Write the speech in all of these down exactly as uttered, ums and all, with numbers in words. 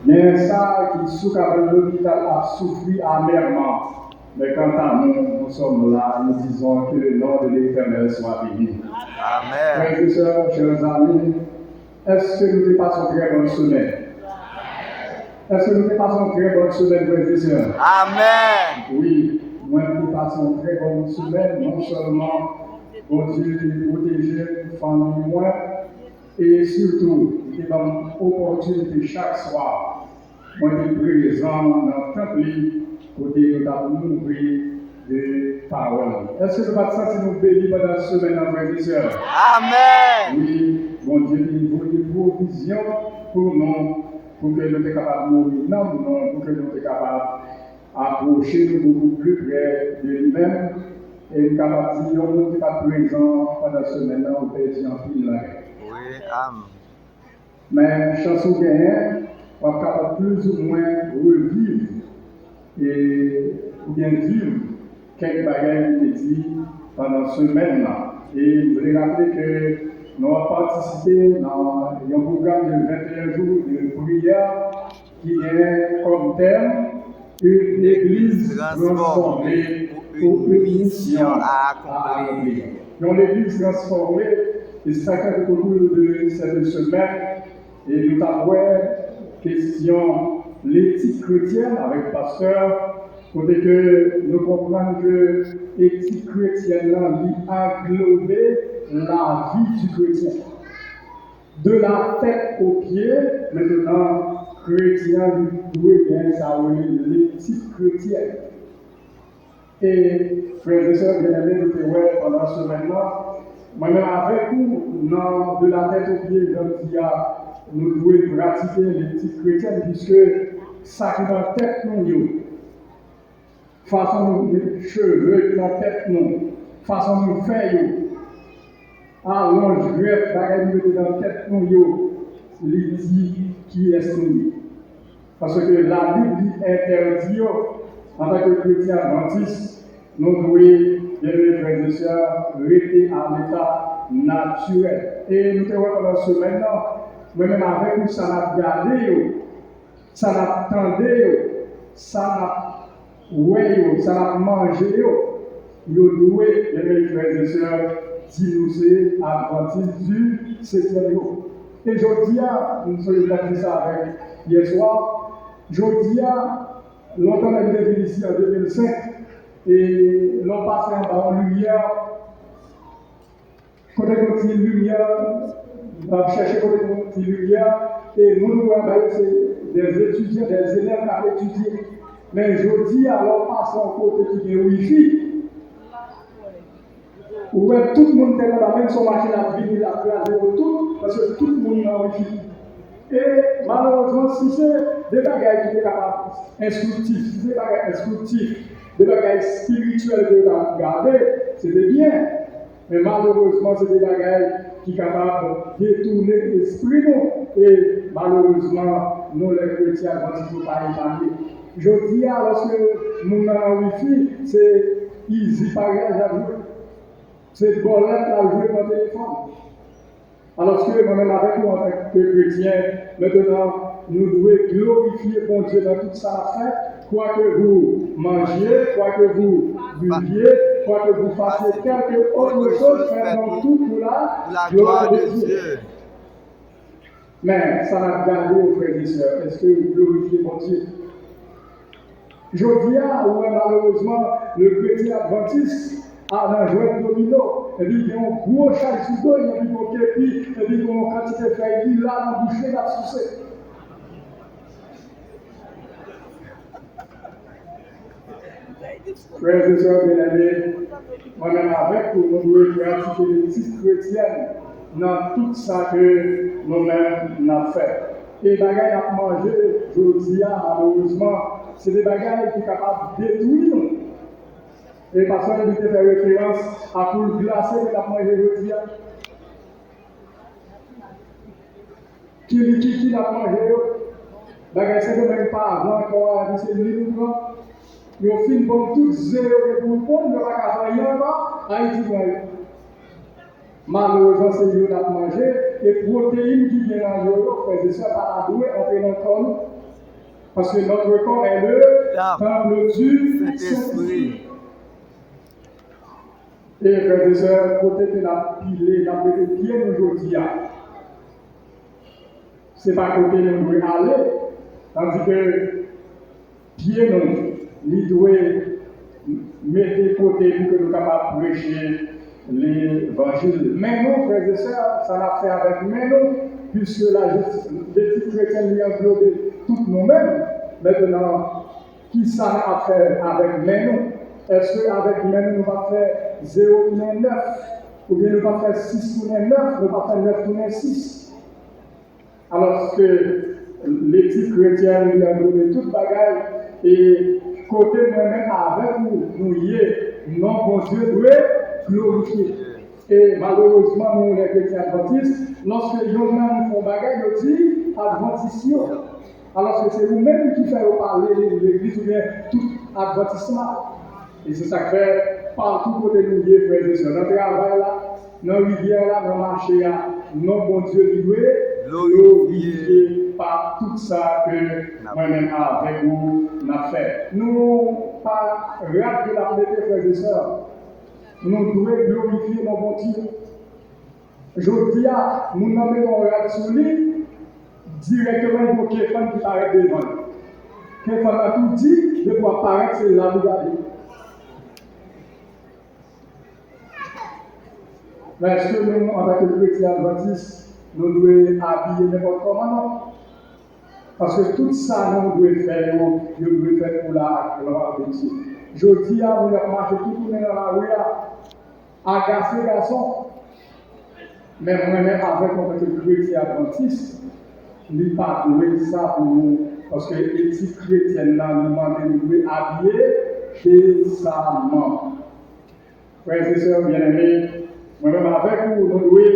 Gen sa ki sou kabann lopital ap soufri amèman. Mais quant à nous, nous sommes là, nous disons que le nom de l'Éternel soit béni. Frères et sœurs, chers amis, èske nou te pase yon trè bòn semèn? Èske nou te pase yon trè bòn semèn, frères et sœurs? Wi, mwen te pase yon trè bòn semèn, non sèlman Bondye te pwoteje m, fanmi mwen, e sitou, li te ban m opòtinite chak swa mwen te prezan nan tanp li, kote yo t ap nouri de pawòl li. Èske nou pa t santi nou beni pandan semèn nan, frères et sœurs? Wi, Bondye te voye pwovizyon pou nou, pou ke nou te kapab nouri nanm nou, pou ke nou te kapab apwoche nou beaucoup plus près de li menm, e nou kapab di yon moun ki pa t prezan pandan semèn nan, ou pèdi anpil nan. Men, chans ou genyen, w ap kapab plizoumwen reviv e, oubyen viv kèk bagay ki te di pandan semèn nan. E m vle raple ke nou ap patisipe nan yon pwogram de venteyen jou de priyè ki gen kòm tèm Une église transformée pour une mission à accomplir. Yon legliz transfòme, e se sa k fèt au cours de cette semaine, e nou t ap wè kesyon letik kretyèn avèk pastè, kote ke nou konprann ke etik kretyèn nan, li anglobe lavi di kretyen. De la tèt o pye, mentenan, kretyen an, li dwe gen sa yo rele letik kretyèn. E, frè e sè byeneme, nou te wè pandan semèn nan, mwen menm avèk ou, nan de la tèt o pye, jan m di a, nou dwe pratike letik kretyèn, piske sa ki nan tèt nou yo, fason nou met cheve ki nan tèt nou, fason nou fè yo, alonj, grèf, bagay nou mete nan tèt nou yo, li di kiyès nou ye. Paske Labib li entèdi yo antanke kretyen advantis, nou dwe, byeneme frè e sè, rete a leta natirèl. E nou te wè pandan semèn nan, mwen menm avèk ou, sa n ap gade yo, sa n ap tande yo, sa n ap wè yo, sa n ap manje yo, yo dwe, byeneme frè e sè, di nou se Advantis di setyèm jou. E jodi a, m sonje m t ap di sa avèk yè swa, jodi a, lontan lè m te vin isi an de mil senk, e lè w pase anba yon limyè, kote gen yon ti limyè, m ap chèche kote gen yon ti limyè, e moun ou wè anba yo se des étudiants, des élèves k ap etidye. Men jodi a, lè w pase yon kote ki gen wifi, ou wè tout moun tèt anba, menm si yon machin ap vini, l ap kraze yo tout, paske tout moun nan wifi. E malerezman, si se de bagay ki te kapab enstriktif, si se bagay enstriktif, de bagay espirityèl ke yo t ap gade, se te byen. Men malerezman, se de bagay ki kapab detounen lespri nou. E malerezman, nou, lè kretyen advantis, nou pa epanye. Jodi a, lòske moun nan nan wifi, se izi paryaj l ap jwe. Se bòlèt l ap jwe nan telefòn. Alòske mwen menm avèk ou antanke kretyen, mentenan, nou dwe glorifye Bondye nan tout sa n ap fè. Quoi que vous mangiez, quoi que vous buviez, quoi que vous fassiez, quelque autre chose, faites en tout pour la gloire de Dieu. Men, sa n ap gade yo, frè e sè, èske yo glorifye Bondye? Jodi a, ou wè malerezman, le kretyen advantis a nan jwèt domino, epi gen yon gwo chay sou do l, epi gen yon kepi, epi gen yon kantite fèy lila nan bouch li l ap souse. Frè e sè byeneme, mwen menm avèk ou, nou dwe pratike letik kretyèn nan tout sa ke nou menm n ap fè. E bagay n ap manje jodi a, malerezman, se de bagay ki kapab detwi nou. E pastè Elie te fè referans a poul glase ke n ap manje jodi a. Kilikiki n ap manje yo. Bagay Sendomeng pa avan ankò a, epi se li nou pran. Yo fin pran tout ze yo gen pou yo ponn, yo pa ka fè anyen ankò, Ayiti pran yo. Malerezman, se yo n ap manje, E pwoteyin ki gen nan yo yo, frè e sè, pa ta dwe antre nan kò nou. Paske notre corps est le temple du Saint-Esprit. E frè e sè, kote ke n ap pile, n ap mete pye nou jodi a, se pa kote nou dwe ale. Tandi ke pye nou, li dwe mete kote pou ke nou kapab preche levanjil. Men nou, frè e sè, sa n ap fè avèk men nou, piske la, letik kretyèn li anglobe tout nou menm. Mentnan, ki sa n ap fè avèk men nou? Èske avèk men nou, nou p ap fè zewo tounen nèf? Oubyen nou p ap fè sis tounen nèf? Nou p ap fè nèf tounen sis? Alòske letik kretyèn li anglobe tout bagay, e kote mwen menm avèk ou nou ye, non Bondye dwe glorifye. E malerezman, nou, lè kretyen advantis, lòske yonn nan nou fè yon bagay, yo di advantis yo. Alòske se ou menm ki fè yo pale legliz oubyen tout advantis la. E se sa k fè, patou kote nou ye, frè e sè, nan travay la, nan rivyè la, nan mache a, non Bondye li dwe glorifye pa tout sa ke mwen menm avèk ou n ap fè. Nou pa rad ke n ap mete, frè e sè. Nou dwe glorifye non Bondye. Jodi a, moun nan mete yon rad sou li, dirèkteman li gen yon kefann ki parèt devan l. Kefann nan tou di, depi w ap parèt, se la pou gade. Men èske nou, antanke kretyen advantis, nou dwe abiye nenpòt kòman? Non. Paske tout sa nou dwe fè yo, yo dwe fèt pou la glwa de Dye. Jodi a, moun ap mache tou tounen nan lari a, agase gason. Men mwen menm avèk ou, antanke kretyen advantis, li pa dwe sa pou nou, paske etik kretyèn nan, li mande nou dwe abiye desaman. Frè e sè byeneme, mwen menm avèk ou, nou dwe,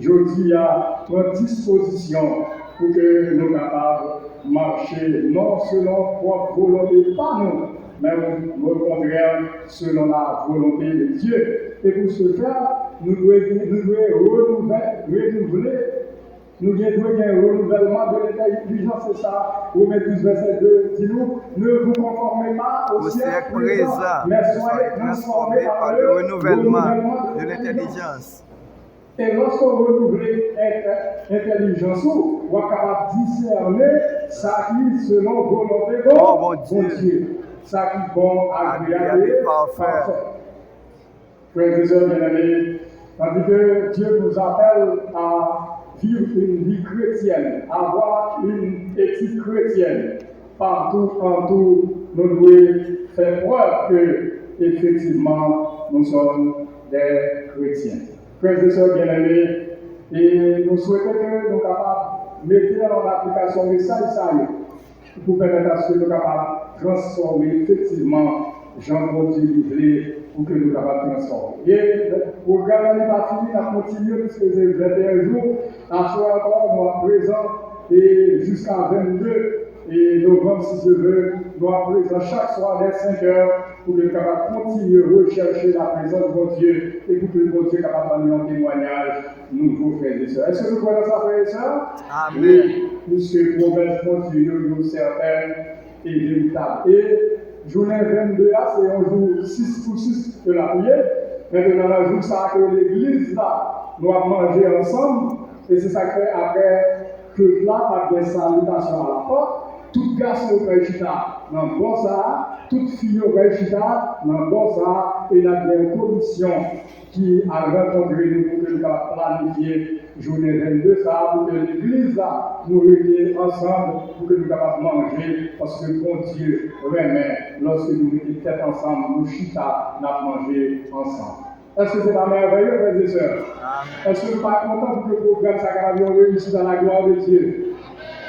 jodi a, pran dispozisyon pou ke nou kapab mache non selon pwòp volonte pa nou, men okontrè, selon la volonte de Dye. E pou se fè, nou dwe, nou dwe renouvè-, renouvle, nou gen, dwe gen renouvèlman de lentèlijans, se sa Women douz vèsè de di nou, ne vous conformez pas au siècle présent, mais soyez transformés par le renouvèlman de lentèlijans. E lòske w renouvle entè-, entèlijans ou, w ap kapab disène sa ki selon volonte bon Bondye, sa ki bon, agreyab e pafè. Frè e sè byeneme, tandi ke Dieu nous appelle à vivre une vie chrétienne, avoir une éthique chrétienne, patou, antou, nou dwe fè prèv ke efektivman nou sòm dè kretyen. Frè e sè byeneme, e nou swete ke nou kapab mete an aplikasyon mesaj sa yo pou pèmèt aske nou kapab transfòme efektivman jan Bondye li vle pou ke nou kapab transfòme. E pwogram nan li pa fini, n ap kontinye, piske se venteyen jou. Aswè ankò, nou ap prezan, e jiska vennde e novanm, si Dye vle, nou ap prezan chak swa dè senk è pou ke nou kapab kontinye rechèche laprezans Bondye e pou ke Bondye kapab ban nou yon temwayaj nouvo, frè e sè. Èske nou kwè nan sa, frè e sè? Amèn. Wi, piske pwomès Bondye yo, yo sètèn e veritab. E jounen vennde a, se yon jou sis pou sis ke l ap ye. Mentnan, nan jou sa a ke legliz la, nou ap manje ansanm, e se sa k fè apre kèt la, ap gen salitasyon alapòt. Tout gason yo pral chita nan bò sa a, tout fi yo pral chita nan bò sa a, e n ap gen yon komisyon ki al rankontre nou pou ke nou kapab planifye jounen vennde sa a, pou ke legliz la, nou rete ansanm, pou ke nou kapab manje, paske Bondye renmen lòske nou mete tèt ansanm, nou chita, n ap manje ansanm. Èske se pa mèvèye, frè e sè? Amèn. Èske nou pa kontan pou ke pwogram sa a kapab yon reyisit à la gloire de Dieu?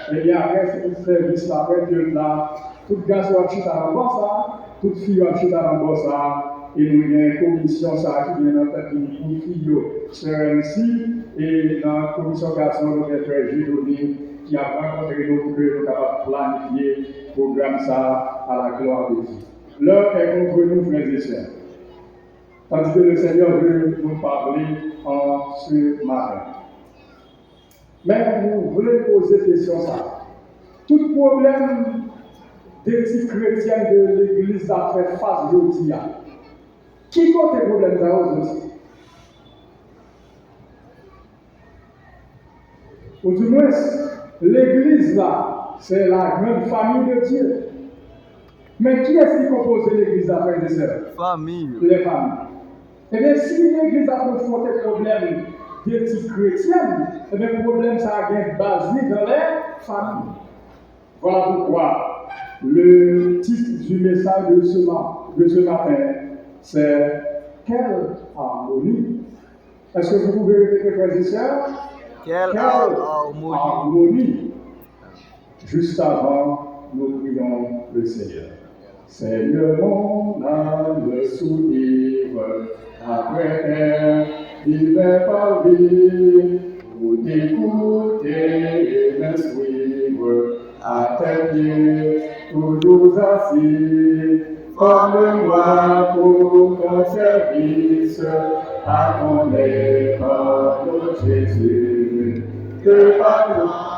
Ebyen, apre sèvis la, apre kèt la, tout gason ap chita nan bò sa a, tout fi yo ap chita nan bò sa a, e nou gen komisyon sa a ki gen nan tèt li pou fi yo, sè M C, e nan komisyon gason, nou gen frè Jedoni ki ap rankontre nou pou ke nou kapab planifye pwogram sa a à la gloire de Dieu. L'heure est contre nous, frères et sœurs. Tandis que le Seigneur veut nous parler en ce matin. Men nou vle poze kesyon sa. Tout pwoblèm de ti kretyen de legliz la fè fas jodi a, ki kote pwoblèm sa yo soti? Ou di mwens, legliz la, c'est la grande famille de Dieu. Men kiyès ki konpoze legliz la, frè e sè? Fanmi yo. Les familles. Ebyen, si legliz la konfwonte pwoblèm de ti kretyen, ebyen, pwoblèm sa a gen baz li dans les familles. Voilà pourquoi le titre du message de ce, ma- de ce matin, c'est Quelle harmonie? Est-ce que vous pouvez répéter, frères et sœurs? Quelle harmonie. Juste avant, nous prions le Seigneur. Seigneur, mon âme soupire après un divin parvis, pour t'écouter et m'instruire à tes pieds, toujours assis. Forme-moi pour ton service, à ton œuvre, Jésus, que par toi